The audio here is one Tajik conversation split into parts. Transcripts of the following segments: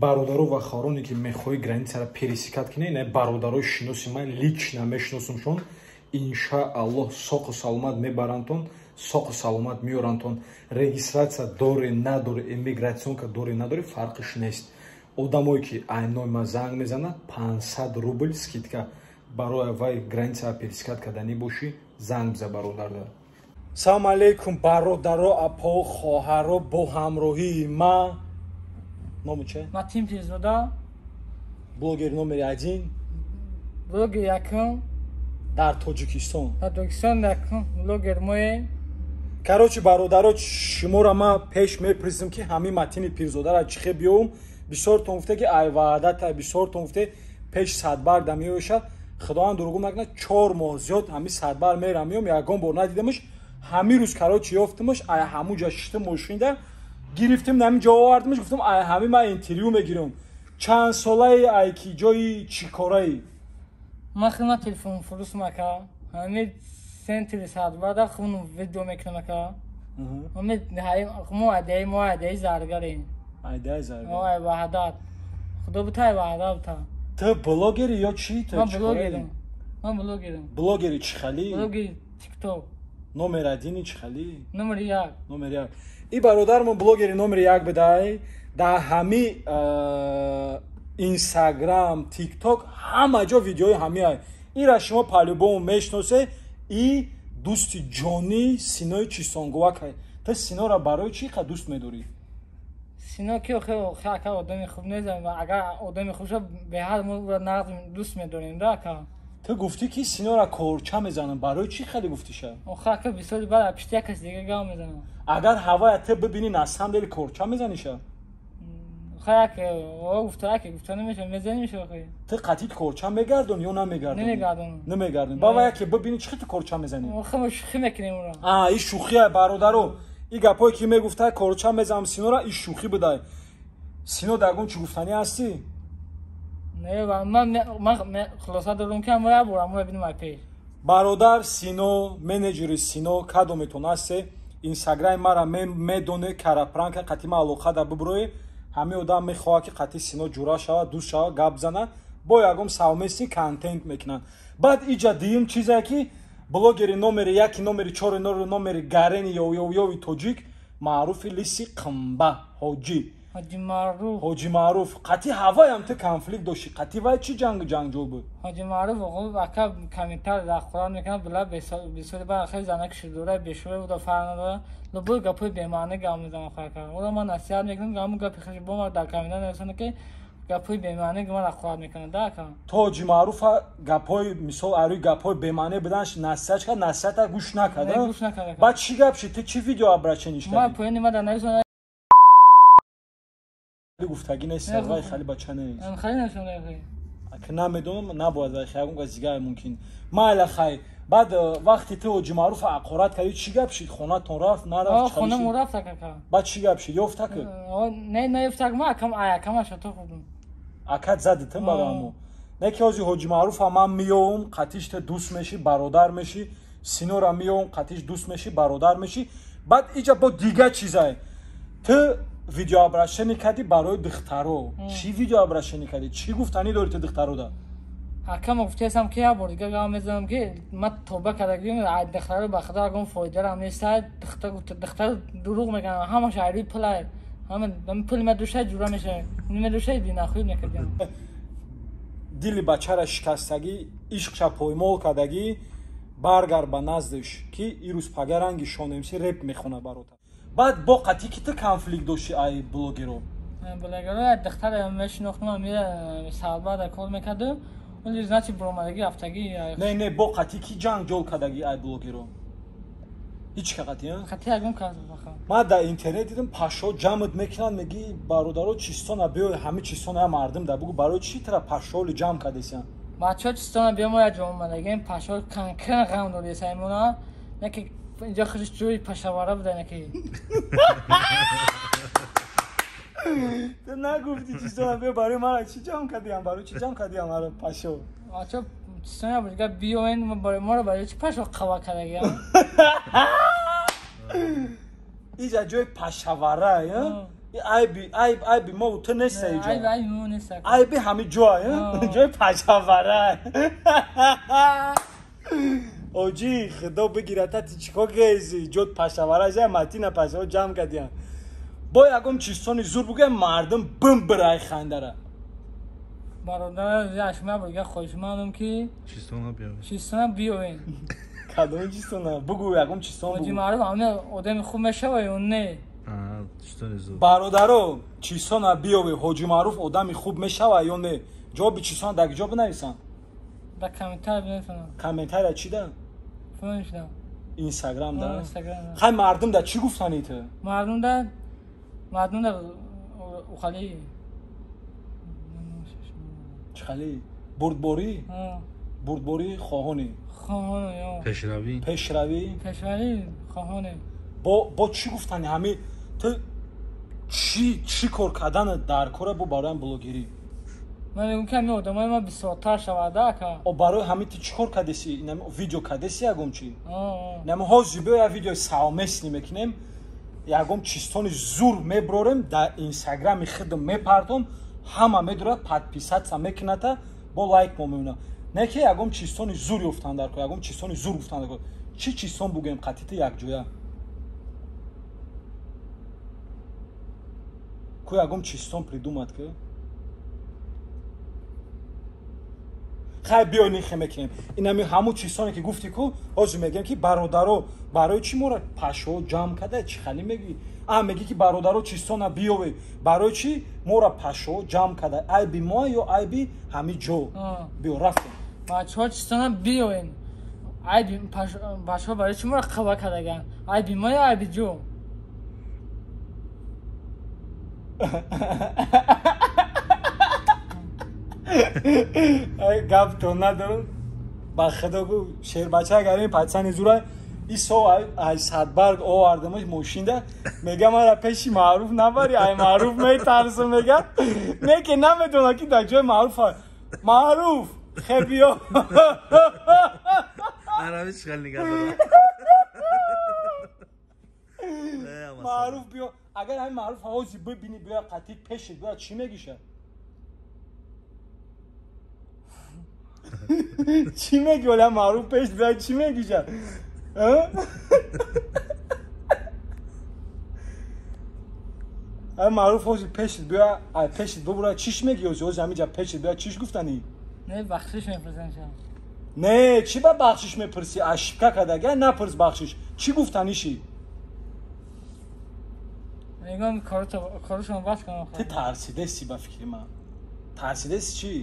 Бародаро ва хоҳароне, ки мехоҳӣ границаро пересекать кунед, ина бародарои шиноси ман, лично мешиносумшон, иншааллоҳ соқу саломат мебарандтон, соқу саломат меорандтон. Регистрация доре, надоре, иммиграционка доре, надоре, фарқиш нест. Одамое ки айнои ман занг мезанад, 500 рубл скидка. Барои вай границаро пересекать карданӣ бошӣ, занг биза бародарда. Салому алейкум, бародаро, апо, хоҳаро, бо ҳамроҳии ма номи че? Матин Пирзода. Блогер номери 1. Блогер якум. Дар Тоҷикистон. Дар Тоҷикистон якум блогер моем. Короче, бародаро, шуморо ман пеш мепурсам, ки ҳамин Матини Пирзодаро чихе биёвум. Бисёртон гуфте, ки ай ваъдата, бисёртон гуфте, пеш садбар да меояшад. Худованд дурӯғ накунад, 4 моҳ зиёд ҳамин садбар мерам меом, ягон бор надидамаш. Ҳамин рӯз, короче, ёфтамаш, ай ҳамун ҷа шиштам, мошинда гирифтем, ҳамин ҷо овардамаш, гуфтам, ай ҳамин ман интервю мегирам. Чанд солаи, ай ки ҷои, чӣ кораи? Ман хидмат телефон фурӯшам, ака. Ҳамин центри садбарда хун видео мекунам, ака. Ҳамин мо адаи, мо адаи заргарем. Айдаи заргар. Ай ваҳдат. Худо бута, ай ваҳдат бута. Ту блогери ё чӣ? Ту Ман блогерам. Ман блогерам. Блогери чӣ хали? Блогери ТикТок. Номер 1 чӣ хали? Номер 1. Номер 1. И бародармон блогери номери 1 бидай. Дар ҳами Инстаграм, ТикТок ҳама ҷо видеои ҳамиай. Ира шумо по-любому мешиносе. И дӯсти ҷонӣ Синои Чистонгувакай. Ту Синора барои чӣ қа дӯст медорӣ? Сино ки охе ака одами хуб нест, агар одами хуб шад, беҳад мо ӯро нағз дӯст медорем да, ака. Ту гуфтӣ, ки Синора корча мезанам, барои чӣ хеле гуфтиша? Охе, ака, бисёри баъд пишти як каси дига гап мезанам. Агар ҳавая ту бибинӣ, на самом деле корча мезаниша? Охе, як гуфта, як гуфта намеша, мезанимша охе. Ту қатит корча мегардонӣ ё намегардонӣ? Намегардонам. Намегардонӣ. Баба, яке бибинӣ, чӣ ту корча мезанӣ? Охе, мо шӯхӣ мекунем ӯро. А, и шӯхия, бародаро. И гапое ки мегуфта, корча мезанам Синора, и шӯхӣ будай. Сино, дагон чӣ гуфтанӣ ҳастӣ? Не, ман хулоса дорам, ки мо як бор мо бинем ай пеш. Бародар Сино, менеҷери Сино, кадометон ҳасте, инстаграми мара медоне, карапранка қатъи ма алоқа да бибурое. Ҳамин одам мехоҳад, ки қатъи Сино ҷура шавад, дӯст шавад, гап зана, бо ягон совместный контент мекунанд. Баъд иҷа дуюм чизе, ки блогери номери 1, номери 4, номери гарени ёёёви тоҷик, маъруфи лиси қимба ҳоҷӣ. Ҳоҷи Маъруф. Ҳоҷи Маъруф қатъи ҳаваям ту конфликт доштӣ. Қатъи вай чӣ ҷангу ҷанҷол буд? Ҳоҷи Маъруф ака комментар дахорат мекунад, била бисёри баъд хеле занак шудора, бешӯра буда, фарқ надора, любой гапҳои бемаънӣ гап мезанад. Ака, ӯро ман насиҳат мекунам, ҳамун гапи хеш бо ман дар комментар нависонад, ки гапҳои бемаънӣ ман рахорат мекунад да, ака. То Ҳоҷи Маъруфа гапҳои, мисол, арӯи гапҳои бемаънӣ буданаш насиҳат кард, насиҳата гӯш накард? Гӯш накард. Баъд чӣ гап шид? Ту чӣ видео обращение кардӣ? Ман поёни ма дар нависон гуфтагӣ нест, вай хали бача нест. Хали нависон. Ака, намедонам, набояд вай ягон кас дигар мумкин. Майла, хай. Баъд вақте ту Ҳоҷи Маъруфа ақорат кардӣ, чӣ гап шид? Хонатон рафт, нарафт? Хонамо рафт, ака. Баъд чӣ гап шид? Ёфт, ака? Не, наёфт, ма акам, акама шато хӯрдум. Акат задитам барои ҳамо. Не, ки ҳози Ҳоҷи Маъруфа ман меёвум, қатиш ту дӯст мешӣ, бародар мешӣ, Синора меёвум, қатиш дӯст мешӣ, бародар мешӣ. Баъд иҷа бо дига чизае. Ту видеообращение кардӣ барои духтаро. Чӣ видеообращение кардӣ? Чӣ гуфтанӣ дорӣ ту духтарода? Ака, ма гуфтаестам, ки як бор дига гап мезанам, ки ма тоба кардагим. Духтаро, ба худо, ягон фоидарам нест. Духтар дурӯғ мекунам, ҳамаш айрӯи пулай. Ҳама пули ма душай ҷура мешавад, медушай бинахӯй мекардям. Дили бачара шикастагӣ, ишқша поймол кардагӣ, баргар ба наздиш, ки ирӯз пага ранги шонемси реп мехонад барота. Баъд бо қатъи ки ту конфликт дошти ай блогеро? Блогеро духтара мешинохтам, ами салбада кор мекарду, оли значит буромадагӣ рафтагӣ. Не, не, бо қатъи ки ҷанг ҷол кардагӣ ай блогеро? Ҳеҷ ка қатъи? Қатъи ягон кас. Ман дар интернет дидам, пашо ҷамъат мекунанд, мегӣ, бародаро, чистона биёй, ҳами чистона я мардум да бугу, барои чӣ тара пашоли ҷамъ кардесиям? Бачаҳо, чистона биё, мо як ҷо омадагем, пашо конкретно ғам додесаймона, не ки инҷо худаш ҷои пашавара буда, не ки. Ту нагуфти, чистона биё, барои мара чӣ ҷамъ кардиям, барои чӣ ҷамъ кардиям маро пашо? Бачаҳо, чистона дига биёен, моро барои чӣ пашо қава кардагиям? Иҷа ҷои пашавара. Айби айб айби мо ту нест иҷо. Айби айби мо нест. Айби ҳами ҷой, ҷои пашавара. Оҷи худо бигирата ти чико гези ҷот пашавара жа матина пашава ҷамъ кардиян. Бо ягон чистони зур бугӯям мардум бимбирай хандара. Бародар яшма буга хоҳишмандам ки чистона биёвед. Чистона биёвед. Кадом чистона? Бугӯ ягон чистон бугӯ. Оҷи маъруф ҳама одами хуб мешава ё не? Бародаро чистона биёве ҳоҷи маъруф одами хуб мешава ё не? Ҷавоби чистона дар куҷо бинависам? Дар комментария бинависам. Комментария чӣ да? Фонишда. Инстаграм да? Хай мардум да чӣ гуфтани ту? Мардум да ухали чӣ хали? Бурдборӣ? Бурдборӣ хоҳонӣ. Хоҳонӣ. Пешравӣ? Пешравӣ? Пешравӣ хоҳонӣ. Бо чӣ гуфтани ҳами ту чӣ кор кардан дар кора бо барои блогерӣ? Ман мегӯям ки ҳамин одамои ма бисёртар шавада ака. О барои ҳамин ту чӣ кор кардеси? Видео кардеси ягон чӣ? Нами ҳозир биё як видеои совместный мекунем, ягон чистони зур меброрем дар инстаграми худам мепартом, ҳама медорад подписаться мекуната бо лайк мо мемонад. Не ки ягон чистони зур ёфтан дар кор, ягон чистони зур гуфтан дар кор. Чӣ чистон бугӯем қатъи ту якҷоя? Ку ягон чистон придумад ки? Хай биё нихе мекунем. Инами ҳамун чистоне ки гуфтӣ ку, ҳозир мегӯем ки бародаро барои чӣ моро пашо ҷамъ карда чӣ хали мегӯӣ? А мегӣ ки бародаро чистона биёве, барои чӣ моро пашо ҷамъ карда? Айби мо ё айби ҳами ҷо? Биё рафтем. Бачаҳо чистона биёвен. Айби бачаҳо барои чӣ моро қаба кардаган? Айби мо ё айби ҷо? Гап то надорам. Ба худо гу шербача агар ин патсани зура исо ай садбарг овардамаш мошинда, мега мара пеши маъруф набари, ай маъруф метарсам мега. Не ки намедона ки дар ҷои маъруф. Маъруф хе биё. Араби чӣ хел нигаҳ дорам. Маъруф биё. Агар ҳамин маъруф ҳозир бибинӣ биё қатъи пеши биё чӣ мегиша? Чӣ мегӣ оля маъруф пеш биё чӣ мегиша? Ай маъруф ҳозир пешит биё, ай пешит бубура чиш мегӣ ҳозир ҳозир ҳаминҷа пешит биё чиш гуфтанӣ? Не бахшиш мепурсам шам. Не, чӣ ба бахшиш мепурсӣ? Ошибка кардагӣ, напурс бахшиш. Чӣ гуфтанишӣ? Мегӯям корашон бас кунам. Ту тарсидеси ба фикри ман. Тарсидеси чӣ?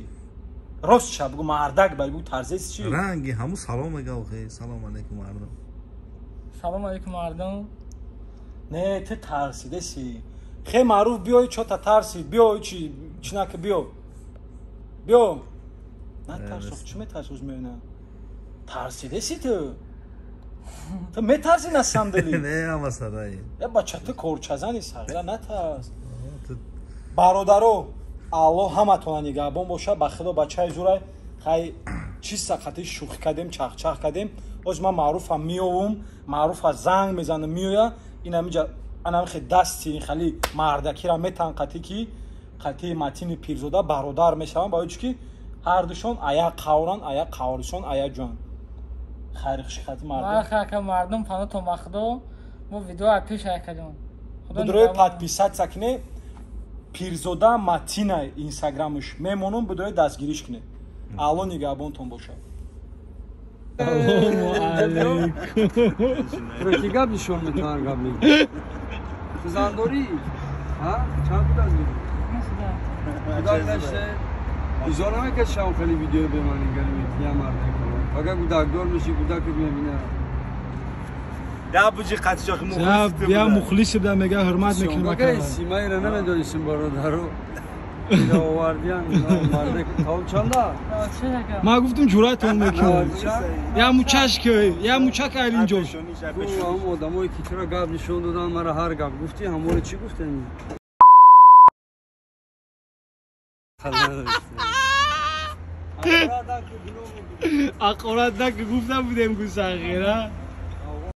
Рост ша бугу мардак бар бугу тарсидеси чӣ? Ранги ҳамун салом мега охе. Салом алейкум мардум. Салом алейкум мардум. Не, ту тарсидеси. Хе маъруф биёй чота тарсид, биёй чи чинака биё. Биё. Натарс, чӣ метарси оз меёна? Тарсидеси ту? Ту метарси на самом деле? Не, ама сараи. Э бача ту корчазани сағира натарс. Бародаро, Аллоҳ ҳаматона нигаҳбон бошад. Ба худо бачаи зурай хай чиста қатъи шӯхӣ кардем, чахчах кардем. Оз ман маъруфа меовум, маъруфа занг мезанам меоя. Ин ҳаминҷа анам хе дасти ин хали мардакира метан қатъи ки қатъи Матини Пирзода бародар мешаванд, барои чӣ ки ҳардушон ая қавран, ая қавришон, ая ҷон. Хайри хуши қатъи мардум. Ман мардум панотон ба худо мо видео пеш ай кардем. Будрои подписаться кне Пирзода Матина инстаграмш мемонум, будрои дастгириш кне. Алло нигаҳбонтон бошад. Салому алейкум. Ки гап нишон метавон гап мегӯ. Ту зан дорӣ? Ҳа? Чанд кӯдак дорӣ? Кӯдак доште? Изо намекашам хеле видео ба ман нигарӣ метия мардак. Агар кӯдакдор мешӣ кӯдакат мебинад. Я буҷи қатишох мухлис. Я мухлис буда мега ҳурмат мекунем ака. Симаиро намедонистем бародаро. Овардиян мардак тавм чанда? Ман гуфтам ҷуръатон мекунам. Я мучаш ки, я мучак айлинҷош. Ҳам одамое ки туро гап нишон додан мара ҳар гап гуфтӣ, ҳаморо чӣ гуфтем? Ақорат наки гуфта будем гусағира.